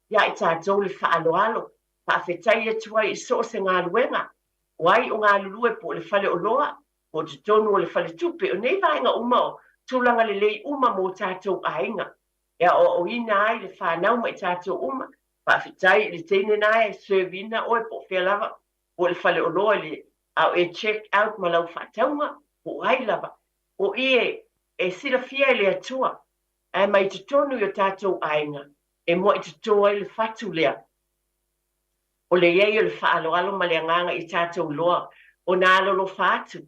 ia i tatou le faaaloalo, faafetai atu ai i so o se galuega, o ai o galulue po o le faleoloa, Po o totonu o le faletupe. O nei vaega uma o tulaga lelei uma mo tatou aiga e aoaoina ai le fanau ma i tatou uma. Faafetai i le teine na e serve ina oe po o fea lava, po o le faleoloa i le a o e check out ma lau faatauga, po o ai lava. O i e silafia e le Atua, ae mai totonu i o tatou aiga e mua'i toto ai le fatu lea. O le i ai o le faaaloalo ma le agaga i tatou iloa ona alolofa atu,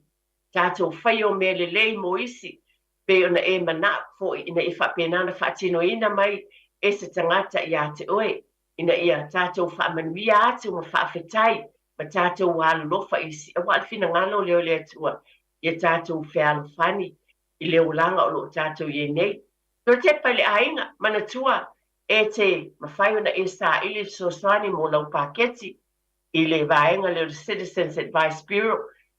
tatou faia o mea lelei mo isi, pei ona e mana'o foi ina ia faapena ona faatinoina mai e se tagata iā te oe, ina ia tatou faamanuia atu ma faafetai ma tatou alolofa i isi, auā o le finagalo lea o le Atua ia tatou fealofani i le olaga o lo o tatou i ai nei. Toe tepa i le aiga, manatua e te mafai ona e saili le fesoasoani mo lau paketi i le vaega lea o le Citizens Advice Bureau,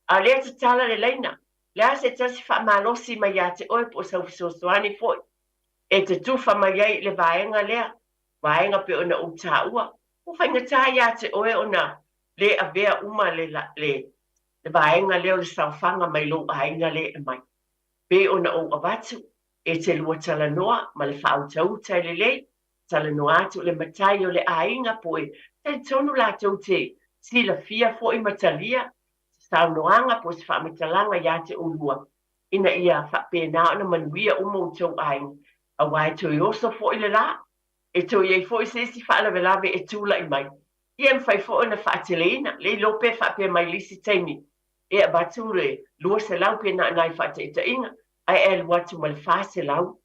a o lea e tatala le laina. Le a se tasi faamalosi mai ia te oe po o sau fesoasoani foi e te tufa mai ai i le vaega lea, vaega pei ona ou taua, ua faigata ia te oe ona le avea uma le, le, le vaega lea o le saofaga mai lou aiga lea e aumai. Pei ona ou avatu, e te lua talanoa ma le faautauta e lelei, talanoa atu le matai o le aiga po e talitonu latou te silafia foi ma talia se saunoaga po o se faamatalaga iā te oulua ina ia faapena ona manuia uma outou aiga, auā e toe oso foi le lā, e toe i ai foi se isi faalavelave e tulai mai, ia e mafai foi ona faateleina. Le iloa pe faapea mai le isi taimi e avatu le 200 pe na o nai faataitaiga, ae e alu atu ma le 400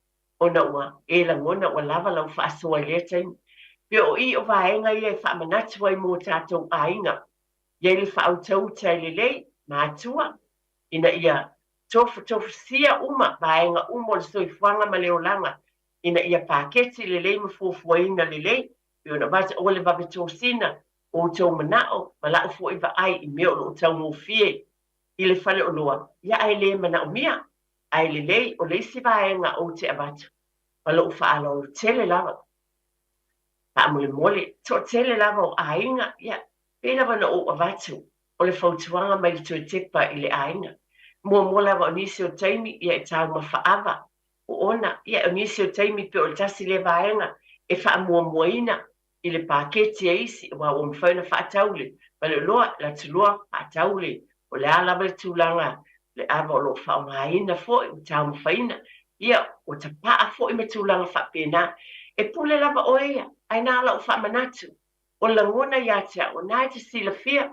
ona ua e lagona ua lava lau faasoa i lea taimi. Pe o i o vaega ia e faamanatu ai mo tatou aiga, i ai le faautauta e lelei, matua, ina ia tofutofusia uma vaega uma o le soifuaga ma le olaga, ina ia paketi lelei ma fuafuaina lelei, pei ona avatu, aua le vave tosina o outou manao ma la'u foi vaai i mea o lo o taugofie i le faleoloa, ia ae le manaomia. Ae lelei, o le isi vaega ou te avatu ma lo'u faaaloalo tele lava, faamolemole, toatele lava o aiga, ia, pei lava ona ou avatu o le fautuaga mai le toe tepa i le aiga. Muamua lava o nisi o taimi, ia e taumafa ava, o ona, ia o nisi o taimi pei o le tasi lea vaega e faamuamuaina i le paketi a isi, aua ua mafai ona faatau le faleoloa, alu atu loa faatau le, o le a lava le tulaga o le ava o lo o faaaogaina foi ua taumafaina, ia ua tapaa foi ma tulaga faapena. E pule lava oe ia, ae na ala ou faamanatu, o le lagona ia te au, o na e te silafia,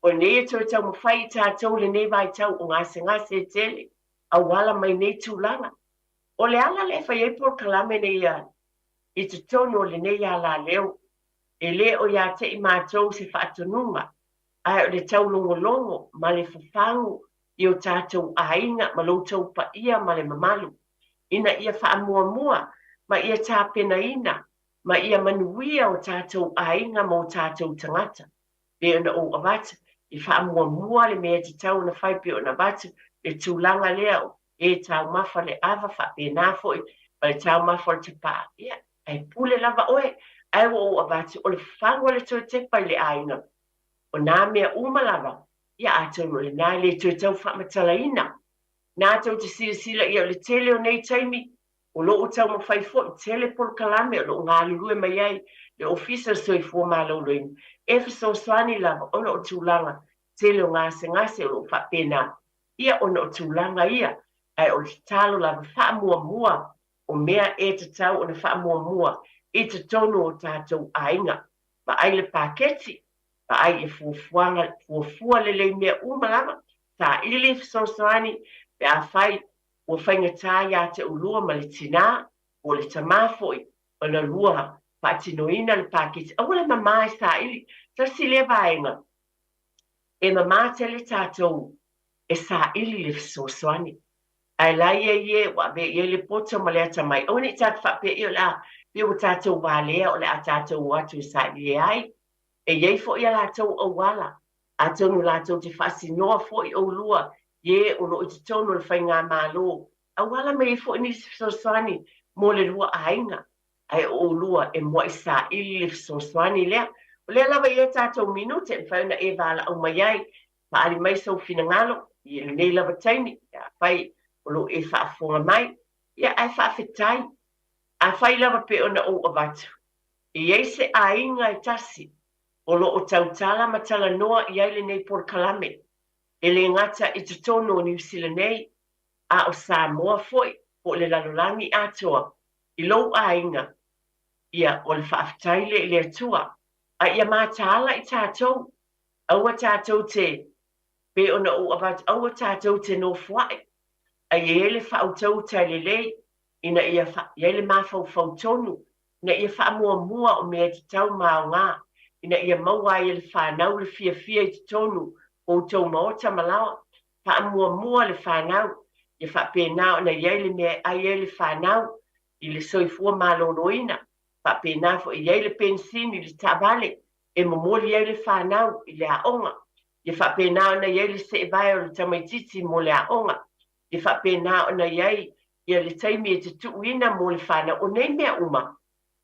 o lenei e toe taumafai i tatou i lenei vaitau o gasegase e tele, auala mai nei tulaga. O le ala lea e fai ai polokalame nei a i totonu o lenei alaleo, e le o ia te i matou se faatonuga, ae o le taulogologo ma le fafagu i o tatou aiga ma lo outou paia ma le mamalu, ina ia faamuamua ma ia tapenaina ma ia manuia o tatou aiga ma o tatou tagata. Pei ona ou avatu, i faamuamua le mea e tatau ona fai pei ona avatu le tulaga lea o e taumafa le ava faapena foi ma le taumafa o le tapaa, ia, ae pule lava oe, ae ua ou avatu o le fafagu o le toe tepa i le aiga. O nā mea uma lava, ia atonu o lenā e le toe tau faamatalaina. Nā tou te silasila ia o le tele o nei taimi, o lo o taumafai foi tele polokalame o lo o galulue mai ai le Ofisa o le Soifua Maloloina e fesoasoani lava ona o tulaga tele o gasegase o lo o faapena ia ona o tulaga ia, ae o le tatalo lava faamuamua o mea e tatau ona faamuamua i totonu o tatou aiga. Vaai le paketi, vaai i fuafuaga, fuafua lelei mea uma lava, saili fesoasoani pe afai ua faigata iā te oulua ma le tinā po o le tamā foi ona lua faatinoina le paketi. Aua le mamā e saili. Tasi lea vaega e mamā tele tatou e saili le fesoasoani. Ae la ia ie ua ave i ai le poto ma le atamai, aua ne i tatou faapea ia o le a pei ua tatou valea o le a tatou o atu e saili ai. E i ai foi a latou auala, atonu latou te faasinoa foi oulua i e o lo o i totonu o le faigamalo, auala mai ai foi nisi fesoasoani mo le lua aiga, ae o oulua e muai saili le fesoasoani lea. O lea lava i ai tatou minute e mafai ona e valaau mai ai, faaali mai sou finagalo. i lenei lava taimi, afai o lo o e faafofoga mai, ia ae faafetai. Afai lava pei ona ou avatu, e i ai se aiga e tasi o lo o tautala ma talanoa i ai lenei polokalame, e le gata i totonu o Niu Sila nei, a o Samoa foi po o le lalolagi atoa, i lou aiga, ia, o le faafetai lea i le Atua. A ia mataala i tatou, aua tatou te, pei ona ou avatu, aua tatou te nofoa'i, a ia i ai le faautauta lelei, ina ia i ai le mafaufau tonu, ina ia faamuamua o mea e tatau ma aoga, ina ia maua ai e le fanau le fiafia i totonu o outou maota ma laoa. Faamuamua le fanau, ia faapena ona i ai le mea e ai ai le fanau i le soifua maloloina, faapena foi i ai le penisini i le taavale e momoli ai le fanau i le aoga, ia faapena ona i ai le seevae o le tamaitiiti mo le aoga, ia faapena ona i ai ia le taimi e te tuuina mo le fanau. O nei mea uma,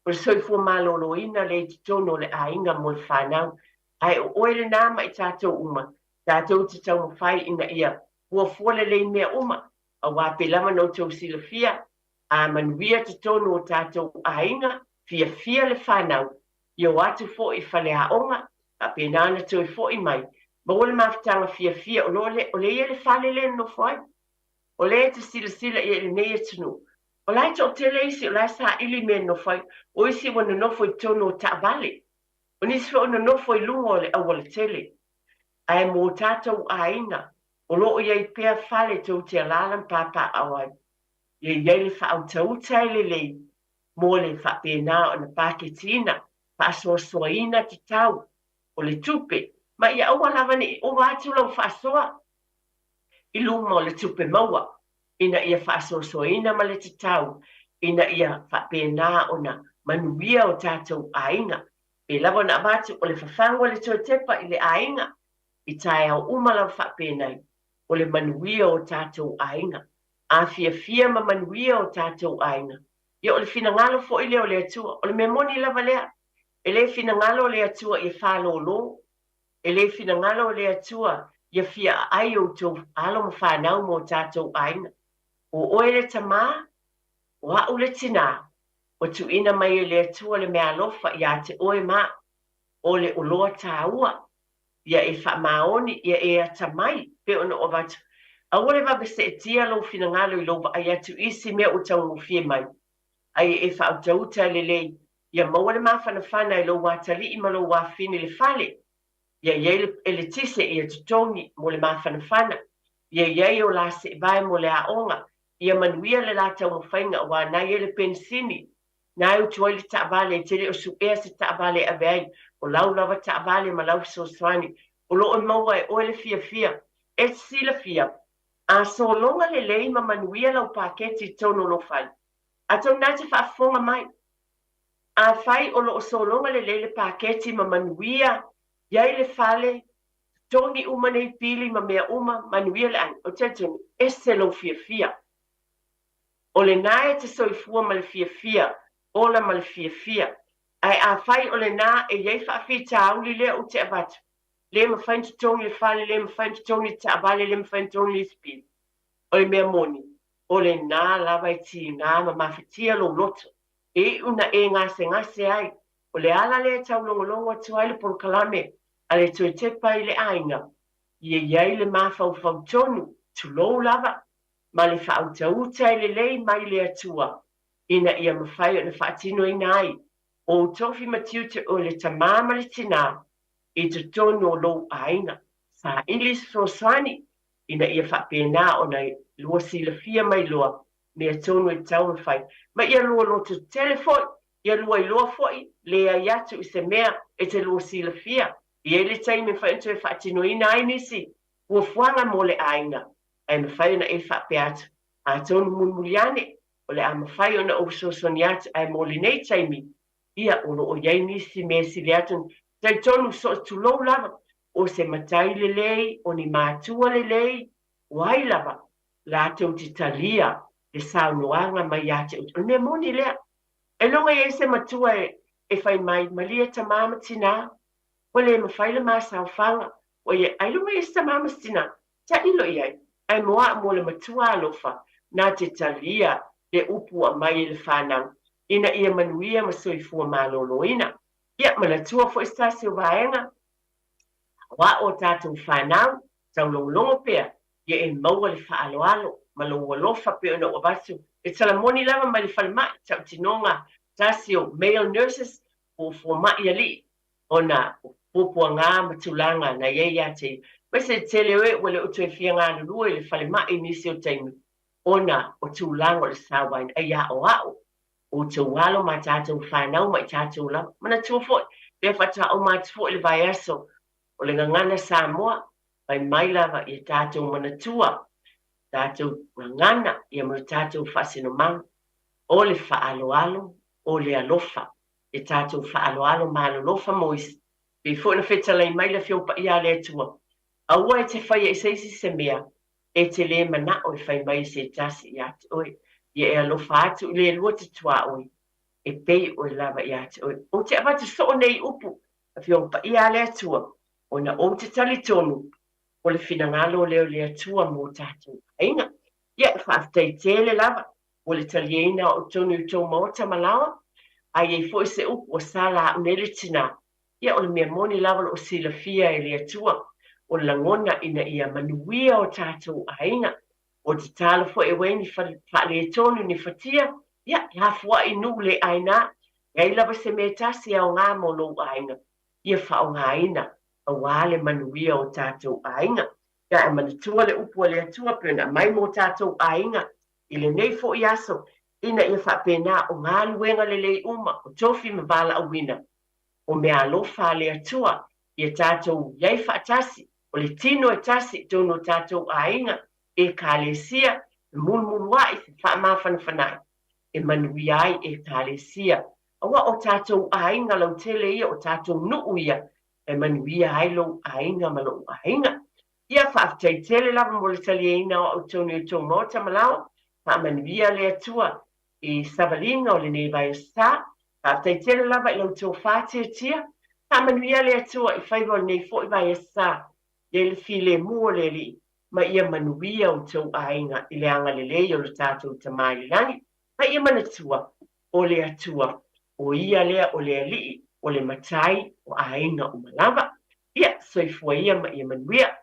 o le soifua maloloina lea i totonu o le aiga mo le fanau. Ae o oe lena ma i tatou uma, tatou te taumafai ina ia fuafua lelei mea uma, aua pei lava ona outou silafia, a manuia totonu o tatou aiga, fiafia le fanau, ia o atu foi i faleaoga, faapena ona toe foi mai, maua le mafutaga fiafia, o lea e i ai le fale lea e nonofo ai. O lea e te silasila i ai i lenei atunuu, o la e toatele isi o la e saili mea e nonofo ai, o isi ua nonofo i totonu o taavale, o nisi foi ua nonofo i luga o le aualatele. Ae mo tatou aiga, o lo o i ai pea fale tou te alaala ma papaaao ai, ia i ai le faautauta e lelei mo le faapena ona paketiina, faasoasoaina tatau o le tupe, ma ia aua lava ne i ova atu lau faasoa i luma o le tupe maua, ina ia faasoasoaina ma le tatau, ina ia faapena ona manuia o tatou aiga. Pei lava ona avatu, o le fafagu o le toe tepa i le aiga, i taeao uma lava faapenai, o le manuia o tatou aiga. A fiafia ma manuia o tatou aiga, ia o le finagalo foi lea o le Atua. O le mea moni lava lea, e le finagalo le Atua ia fālōlō, e le finagalo le Atua ia fia aai outou alo ma fanau ma o tatou aiga. O oe le tamā, o a'u le tinā, ua tuuina mai e le Atua le meaalofa iā te oe ma a'u, o le oloa tāua, ia e faamaoni, ia e atamai, pei ona ou avatu. Aua le vave seetia lou finagalo i lou vaai atu i isi mea ua taugofie mai, a ia e faautauta lelei, ia maua le mafanafana i lou atalii ma lou afafine i le fale, ia i ai le eletise ia totogi mo le mafanafana, ia i ai o la seevae mo le aoga, ia manuia le la taumafaiga aua na i ai le penisini, na e utu ai le taavale, e te le o suea se taavale e ave ai, o lau lava taavale ma lau fesoasoani, o lo o maua e oe le fiafia. E te silafia, a sologa lelei ma manuia lau paketi i totonu o lou fale, atonu na te faafofoga mai. Afai o lo o sologa lelei le paketi ma manuia i ai le fale, totogi uma nei pili ma mea uma, manuia le aiga, ou te talitonu, ese lou fiafia. O lena e te soifua ma le fiafia, ola ma le fiafia. Ae afai o lena e i ai faafitauli lea ou te avatu, le mafai ona totogi le fale, le mafai ona totogi le taavale, le mafai ona totogi le isi pili. O le mea moni, o lena lava e tiga ma mafatia lou loto, e iu na e gasegase ai. O le ala lea e taulogologo atu ai le polokalame a le Toe Tepa i le Aiga, ia i ai le mafaufau tonu, tulou lava, ma le faautauta e lelei mai le Atua, ina ia mafai ona faatinoina ai ou tofi ma tiute o le tamā ma le tinā i totonu o lou aiga. Saili se fesoasoani ina ia faapena ona lua silafia mai loa mea tonu e tatau ona fai, ma ia lua loto tele foi, ia lua iloa foi leai atu i se mea e te lua silafia. E i ai le taimi e mafai ona toe faatinoina ai nisi fuafuaga mo le aiga, ae mafai ona e faapea atu, Atonu mulimuli ane, o le a mafai ona ou fesoasoani atu, ae mo lenei taimi, ia, o lo o i ai nisi mea e sili atu ona talitonu so o tulou lava, o se matai lelei, o ni matua lelei, o ai lava latou te talia le saunoaga mai ia te outou. O le mea moni lea. Ailoga e i ai se matua e fai mai, malie tamā ma tinā, ua le mafai le ma saofaga, ua ia, ailoga e i ai se tamā ma se tinā. Tailo i ai, ae mo a'u mo le matua alofa, na te talia le upu ua aumai e le fanau, ina ia manuia ma soifua maloloina. Ia, manatua foi se tasi o vaega, o a'u o tatou fanau, taulogologo pea, ia e maua le faaaloalo ma lou alofa pei ona ua avatu le tala moni lava mai le falemai, tautinoga tasi o male nurses po o fomai alii ona o puapuaga ma tulaga na i ai ia te ia. Aemaise le tele o e ua le o toe fia galulue i le falemai i nisi o taimi ona o tulaga o le sauaina. Ai aoao outou alo ma tatou fanau ma i tatou lava. Manatua foi, lea faatoa uma atu foi le vaiaso o le Gagana Samoa, fai mai lava ia tatou manatua, tatou gagana ia ma lo tatou faasinomaga, o le faaaloalo, o le alofa. Ia tatou faaaloalo ma alolofa mo isi. Pei foi ona fetalai mai le Afioga Paia a le Atua, Aua e te faia i se isi se mea e te lē manao e fai mai e se tasi iā te oe. Ia e alofa atu i le lua te tuaoi, e pei oe lava iā te oe. Ou te avatu soo nei upu, Afioga Paia a le Atua, ona ou te talitonu o le finagalo lea o le Atua mo tatou aiga. Ia, e faafetai tele lava mo le taliaina o outou i outou maota ma laoa, a i ai foi se upu ua sala a'u nei le tinā, ia o le mea moni lava o lo o silafia e le Atua, o le lagona ina ia manuia o tatou aiga. O tatalo foi e uē ni faaletonu ni fatia, ia, e afuaʻi i nuu le ʻāina, leai lava se mea e tasi e aoga mo lou aiga, ia faaaogaina auā le manuia o tatou aiga. Ia, ae manatua le upu a le Atua pei ona aumai mo tatou aiga i lenei foi aso, ina ia faapena o galuega lelei uma, o tofi ma valaauina, o meaalofa a le Atua, ia tatou i ai faatasi, o le tino e tasi i totonu o tatou aiga, Ekalesia, femulumuluaʻi, fefaamafanafanaʻi, e manuia ai Ekalesia. Aua o tatou aiga lautele ia, o tatou nuu ia, e manuia ai lou aiga ma loʻu aiga. Ia, faafetai tele lava mo le taliaina o au tonu i outou maota ma laoa. Faamanuia le Atua i savaliga o lenei vaiaso. Faafetai tele lava i la outou faatiatia. Faamanuia le Atua i faiva o lenei foi vaiaso. Ia i le filemu o le Alii, ma ia manuia outou aiga i le agalelei o lo tatou Tama i le lagi. Ma ia manatua, o le Atua, o Ia lea o le Alii, o le Matai o aiga uma lava. Ia, soifua ia ma ia manuia.